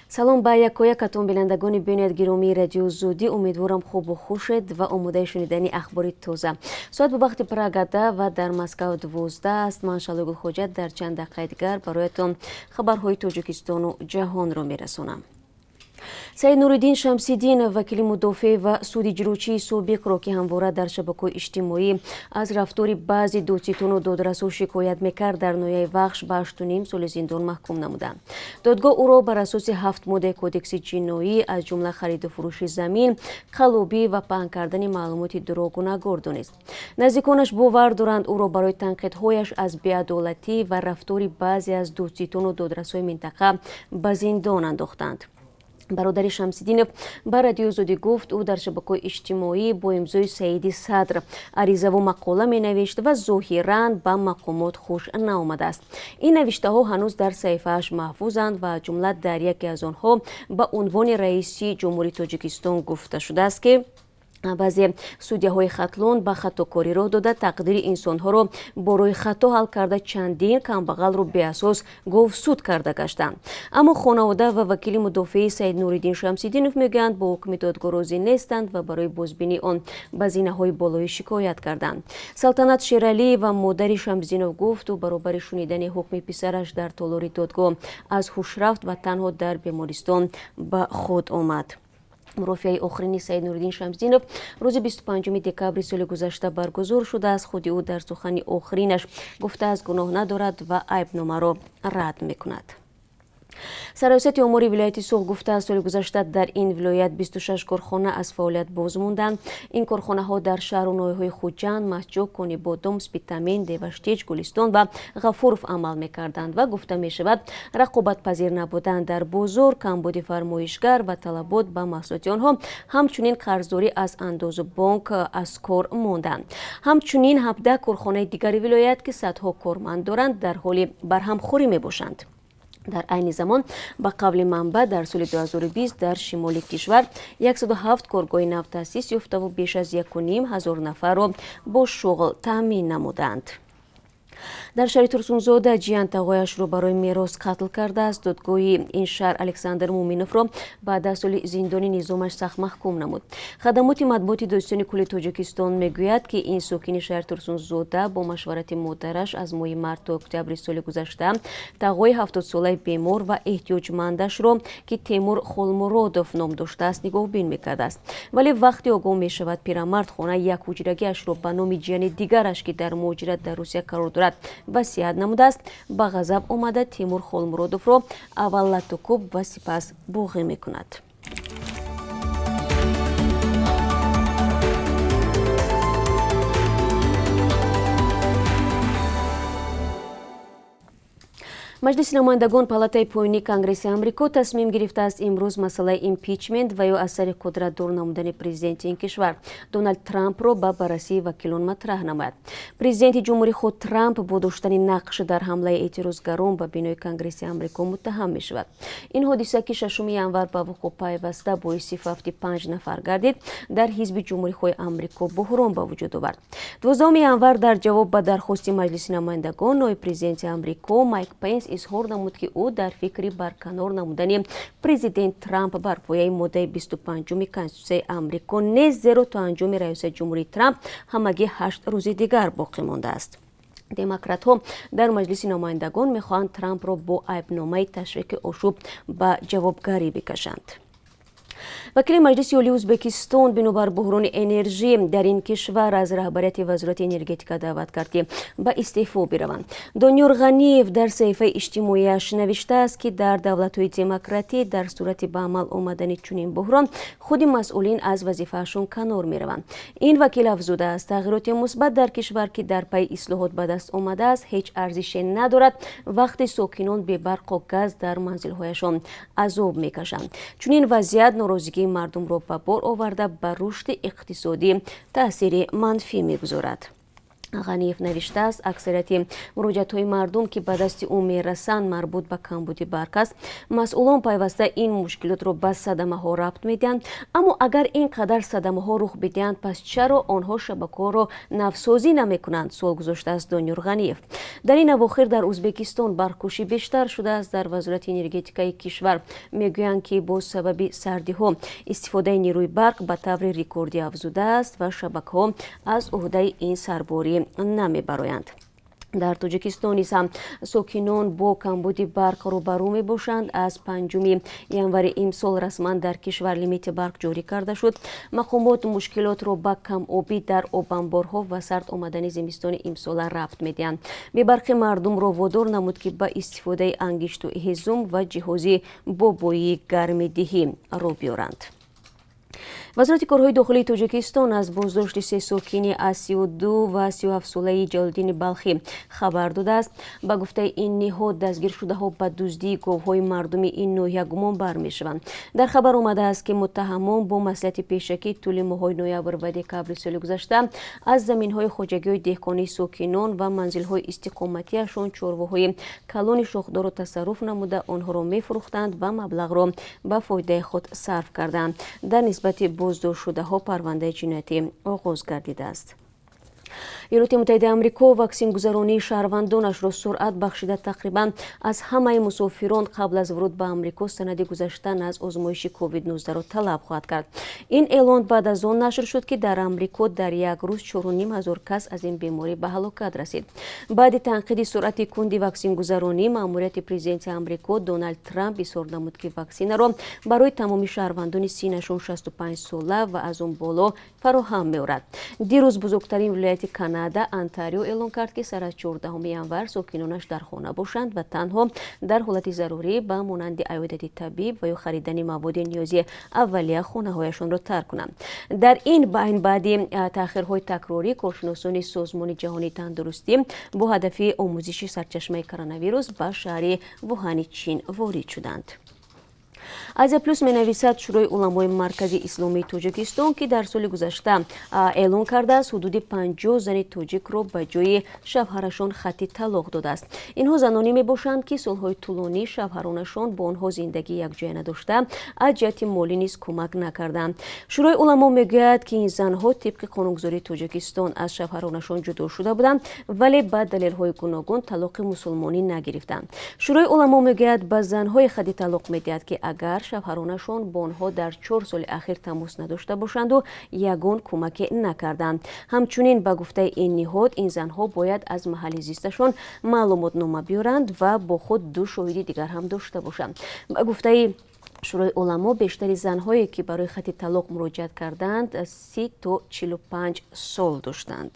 Салом ба якоякатон, бинандагони бениҳоят гиромии Радиои Озодӣ. Умедворам, хубу хушед ва омодаи шунидани ахбори тоза. Соат ба вақти Прага 10 ва дар Москав 12 аст. Ман, Шалои Гулхоҷа, дар чанд дақиқаи дигар бароятон хабарҳои Тоҷикистону ҷаҳонро мерасонам. Саид Нуриддин Шамсиддинов, вакили мудофеъ ва судиҷрочии собиқро, ки ҳамвора дар шабакаҳои иҷтимоӣ аз рафтори баъзе додситону додрасҳо шикоят мекард, дар ноҳияи Вахш ба 8,5 соли зиндон маҳкум намуданд. Додгоҳ ӯро бар асоси ҳафт моддаи Кодекси ҷиноӣ, аз ҷумла хариду фурӯши замин, қаллобӣ ва паҳн кардани маълумоти дурӯғ гунаҳгор донист. Наздиконаш бовар доранд, ӯро барои танқидҳояш аз беадолатӣ ва рафтори баъзе аз додситону додрасҳои минтақа ба зиндон андохтанд. Бародари Шамсиддинов ба Радиои Озодӣ гуфт, ӯ дар шабакаҳои иҷтимоӣ бо имзои Саиди Садр аризаву мақола менавишт ва зоҳиран ба мақомот хуш наомадааст. Ин навиштаҳо ҳанӯз дар саҳифааш маҳфузанд ва ҷумла дар яке аз онҳо ба унвони раиси Ҷумҳурии Тоҷикистон гуфта шудааст, ки баъзе судяҳои Хатлон ба хатокорӣ роҳ дода, тақдири инсонҳоро бо роҳи хато ҳал карда, чандин камбағалро беасос говсуд карда гаштанд. Аммо хонавода ва вакили мудофеи Саид Нуриддин Шамсиддинов мегӯянд, бо ҳукми додгоҳ розӣ нестанд ва барои бозбинии он ба зинаҳои болоӣ шикоят карданд. Салтанат Шералиева, модари Шамсиддинов, гуфт, ӯ баробари шунидани ҳукми писараш дар толори додгоҳ аз ҳуш рафт ва танҳо дар бемористон ба худ омад. Мурофиаи охирини Саид Нуриддин Шамсиддинов рӯзи 25 декабри соли гузашта баргузор шудааст. Худи ӯ дар сухани охиринаш гуфтааст, гуноҳ надорад ва айбномаро рад мекунад. Сарраёсати омори вилояти Суғд гуфтааст, соли гузашта дар ин вилоят 26 корхона аз фаъолият боз монданд. Ин корхонаҳо дар шаҳру ноҳияҳои Хуҷанд, Мастчоҳ, Конибодом, Спитамен, Деваштич, Гулистон ва Ғафуров амал мекарданд ва гуфта мешавад, рақобатпазир набудан дар бозор, камбуди фармоишгар ва талабот ба маҳсулоти онҳо, ҳамчунин қарздорӣ аз андозу бонк аз кор монданд. Ҳамчунин 17 корхонаи дигари вилоят, ки садҳо корманд доранд, дар ҳоли барҳамхӯрӣ мебошанд. Дар айни замон, ба қавли манбаъ, дар соли 2020 дар шимоли кишвар 107 коргоҳи нав таъсис ёфтаву беш аз 1,5 ҳазор нафарро бо шуғл таъмин намуданд. Дар шаҳри Турсунзода ҷиян тағояшро барои мерос қатл кардааст. Додгоҳи ин шаҳр Александр Муминовро ба 10 соли зиндони низомаш сахт маҳкум намуд. Хадамоти матбуоти Додситони кулли Тоҷикистон мегӯяд, ки ин сокини шаҳри Турсунзода бо машварати модараш аз моҳи март то октябри соли гузашта тағои 70-солаи бемор ва эҳтиёҷмандашро, ки Темур Холмуродов ном доштааст, нигоҳбин мекардааст. Вале вақте огоҳ мешавад, пирамард хонаи якҳуҷрагиашро ба номи ҷияни дигараш, ки дар муҳоҷират дар Русия қарор дорад, васият намудааст, ба ғазаб омада, Темур Холмуродовро аввал латтукӯб ва сипас боғӣ мекунад. Маҷлиси намояндагон, палатаи поёнии Конгресси Амрико, тасмим гирифтааст, имрӯз масъалаи импичмент ва ё аз сари қудрат дур намудани президенти ин кишвар Доналд Трампро ба баррасии вакилон матраҳ намояд. Президенти ҷумҳурихоҳ Трамп бо доштани нақш дар ҳамлаи эътирозгарон ба бинои Конгресси Амрико муттаҳам мешавад. Ин ҳодиса, ки 6 январ ба вуқӯъ пайваста, боиси фавти панҷ нафар гардид, дар ҳизби ҷумҳурихоҳи Амрико буҳрон ба вуҷуд овард. 12 январ дар ҷавоб ба дархости Маҷлиси намояндагон ноиб президенти Амрико Майк Пенс изҳор намуд, ки ӯ дар фикри барканор намудани президент Трамп бар пояи моддаи 25-уми Конститутсияи Амрико нест, зеро то анҷоми раёсати ҷумҳурии Трамп ҳамагӣ 8 рӯзи дигар боқӣ мондааст. Демократҳо дар Маҷлиси намояндагон мехоҳанд Трампро бо айбномаи ташвиқи ошӯб ба ҷавобгарӣ бикашанд. Вакили Маҷлиси Олии Ӯзбекистон бинобар буҳрони энержӣ дар ин кишвар аз раҳбарияти Вазорати энергетика даъват кард, ки ба истеъфо бираванд. Дониёр Ғаниев дар саҳифаи иҷтимоияш навиштааст, ки дар давлатҳои демократӣ дар сурати ба амал омадани чунин буҳрон худи масъулин аз вазифаашон канор мераванд. Ин вакил афзудааст, тағйироти мусбат дар кишвар, ки дар пайи ислоҳот ба даст омадааст, ҳеҷ арзише надорад, вақте сокинон бебарқу газ дар манзилҳояшон азоб мекашанд. Чунин вазъият норозигии мардумро ба бор оварда, ба рушди иқтисодӣ таъсири манфӣ мегузорад. Ғаниев навиштааст, аксарияти муроҷиатҳои мардум, ки ба дасти ӯ мерасанд, марбут ба камбуди барқ аст. Масъулон пайваста ин мушкилотро ба садамаҳо рабт медиҳанд. Аммо агар ин қадар садамаҳо рух бидиҳанд, пас чаро онҳо шабакаҳоро навсозӣ намекунанд? Суол гузоштааст Дониёр Ғаниев. Дар ин авохир дар Ӯзбекистон барқкушӣ бештар шудааст. Дар Вазорати энергетикаи кишвар мегӯянд, ки бо сабаби сардиҳо истифодаи нерӯи барқ ба таври рекордӣ афзудааст ва шабакаҳо аз уҳдаи ин сарборӣ намебароянд. Дар Тоҷикистон низ ҳам сокинон бо камбуди барқ рӯбарӯ мебошанд. Аз 5 январи имсол расман дар кишвар лимити барқ ҷорӣ карда шуд. Мақомот мушкилотро ба камобӣ дар обанборҳо ва сард омадани зимистони имсола рабт медиҳанд. Бебарқи мардумро водор намуд, ки ба истифодаи ангишту ҳезум ва ҷиҳози бобоии гармидиҳӣ рӯ биёранд. Вазорати корҳои дохилии Тоҷикистон аз боздошти се сокини аз 32 ва 37-солаи Ҷалолиддини Балхӣ хабар додааст. Ба гуфтаи ин ниҳод, дастгиршудаҳо ба дуздии говҳои мардуми ин ноҳия гумонбар мешаванд. Дар хабар омадааст, ки муттаҳамон бо маслиҳати пешакӣ тӯли моҳҳои ноябр ва декабри соли гузашта аз заминҳои хоҷагиҳои деҳқонии сокинон ва манзилҳои истиқоматиашон чорвоҳои калони шохдорро тасарруф намуда, онҳоро мефурӯхтанд ва маблағро ба фоидаи худ сарф карданд. Дар нисбати боздоштшудаҳо парвандаи ҷиноятӣ оғоз гардидааст. Иёлоти Муттаҳидаи Амрико ваксингузаронии шаҳрвандонашро суръат бахшида, тақрибан аз ҳамаи мусофирон қабл аз вуруд ба Амрико санади гузаштан аз озмоиши COVID-19-ро талаб хоҳад кард. Ин эълон баъд аз он нашр шуд, ки дар Амрико дар як рӯз 4,5 ҳазор кас аз ин беморӣ ба ҳалокат расид. Баъди танқиди суръати кунди ваксингузаронӣ, маъмурияти президенти Амрико Доналд Трамп изҳор намуд, ки ваксинаро барои тамоми шаҳрвандони синнашон 65 сола ва аз он боло фароҳам меорад. Дирӯз бузургтарин вилояти Канада, Онтарио, эълон кард, ки сар аз 14 январ сокинонаш дар хона бошанд ва танҳо дар ҳолати зарурӣ, ба монанди аёдати табиб ва ё харидани маводи ниёзи аввалия, хонаҳояшонро тарк кунанд. Дар ин байн, баъди таъхирҳои такрорӣ, коршиносони Созмони Ҷаҳонии Тандурустӣ бо ҳадафи омӯзиши сарчашмаи коронавирус ба шаҳри Вуҳани Чин ворид шуданд. Азия Плюс менависад, Шӯрои уламои Маркази Исломии Тоҷикистон, ки дар соли гузашта эълон кардааст, ҳудуди 50 зани тоҷикро ба ҷои шавҳарашон хатти талоқ додааст. Инҳо занонӣ мебошанд, ки солҳои тӯлонӣ шавҳаронашон бо онҳо зиндагии якҷоя надошта, аз ҷиҳати молӣ низ кӯмак накарданд. Шӯрои уламо мегӯяд, ки ин занҳо тибқи қонунгузории Тоҷикистон аз шавҳаронашон ҷудо шуда буданд, вале ба далелҳои гуногун талоқи мусулмонӣ нагирифтанд. Шӯрои уламо мегӯяд, ба занҳое хатти талоқ медиҳад, ки агар шавҳаронашон бо онҳо дар 4 соли ахир тамос надошта бошанду ягон кӯмаке накарданд. Ҳамчунин, ба гуфтаи ин ниҳод, ин занҳо бояд аз маҳалли зисташон маълумотнома биёранд ва бо худ ду шоҳиди дигар ҳам дошта бошанд. Ба гуфтаи Шӯрои уламо, бештари занҳое, ки барои хатти талоқ муроҷиат карданд, 30 то 45 сол доштанд.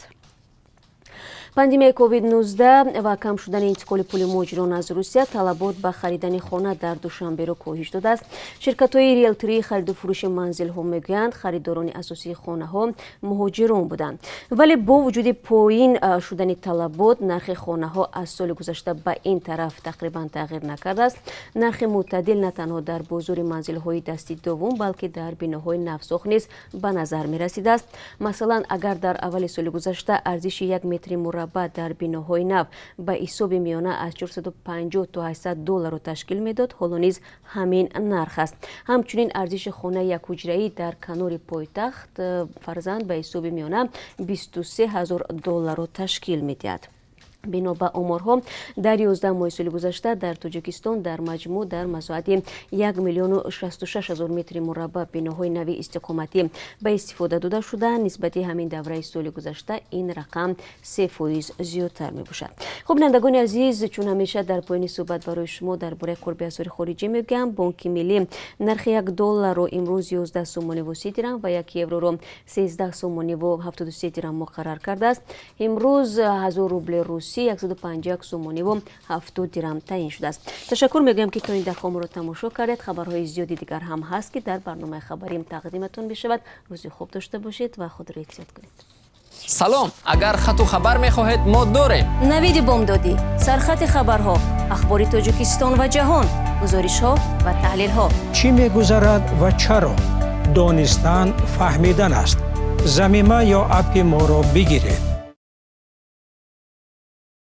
Пандемияи COVID-19 ва кам шудани интиқоли пули муҳоҷирон аз Русия талабот ба харидани хона дар Душанберо коҳиш додааст. Ширкатҳои риелтории хариду фурӯши манзилҳо мегӯянд, харидорони асосии хонаҳо муҳоҷирон буданд. Вале бо вуҷуди поин шудани талабот, нархи хонаҳо аз соли гузашта ба ин тараф тақрибан тағйир накардааст. Нархи мӯътадил на танҳо дар бозори манзилҳои дасти дуввум, балки дар биноҳои навсохт низ ба назар мерасидааст. Масалан, агар дар аввали соли гузашта арзиши як метри мураббаъ дар биноҳои нав ба ҳисоби миёна аз 450 то 800 долларро ташкил медод, ҳоло низ ҳамин нарх аст. Ҳамчунин арзиши хонаи якҳуҷраӣ дар канори пойтахт, фарзан, ба ҳисоби миёна 23 ҳазор долларро ташкил медиҳад. Бино ба оморҳо, дар 11 моҳи соли гузашта дар Тоҷикистон дар маҷмӯъ дар масоҳати 1 миллиону 66 ҳазор метри мураббаъ биноҳои нави истиқоматӣ ба истифода дода шуда. Нисбати ҳамин давраи соли гузашта ин рақам 3% зиёдтар мебошад. Хуб, бинандагони азиз, чун ҳамеша дар поёни суҳбат барои шумо дар бораи қурби асъори хориҷӣ мегӯям. Бонки Миллӣ нархи як долларро имрӯз 11 сомониву 30 дирам ва як евроро 13 сомониву 73 дирам муқаррар кардааст. Имрӯз 1000 рубли русӣ 151 сомониву 70 дирам таъин шудааст. Ташаккур мегӯям, ки то ин дақиқа моро тамошо кардед. Хабарҳои зиёди дигар ҳам ҳаст, ки дар барномаи хабарим тақдиматон мешавад. Рӯзи хуб дошта бошед ва худро эҳтиёт кунед. Салом, агар хату хабар мехоҳед, мо дорем. Навиди бомдодӣ, сархати хабарҳо, ахбори Тоҷикистон ва ҷаҳон, гузоришҳо ва таҳлилҳо. Чӣ мегузарад ва чаро? Донистан фаҳмидан аст. Замима ё аппи моро бигиред.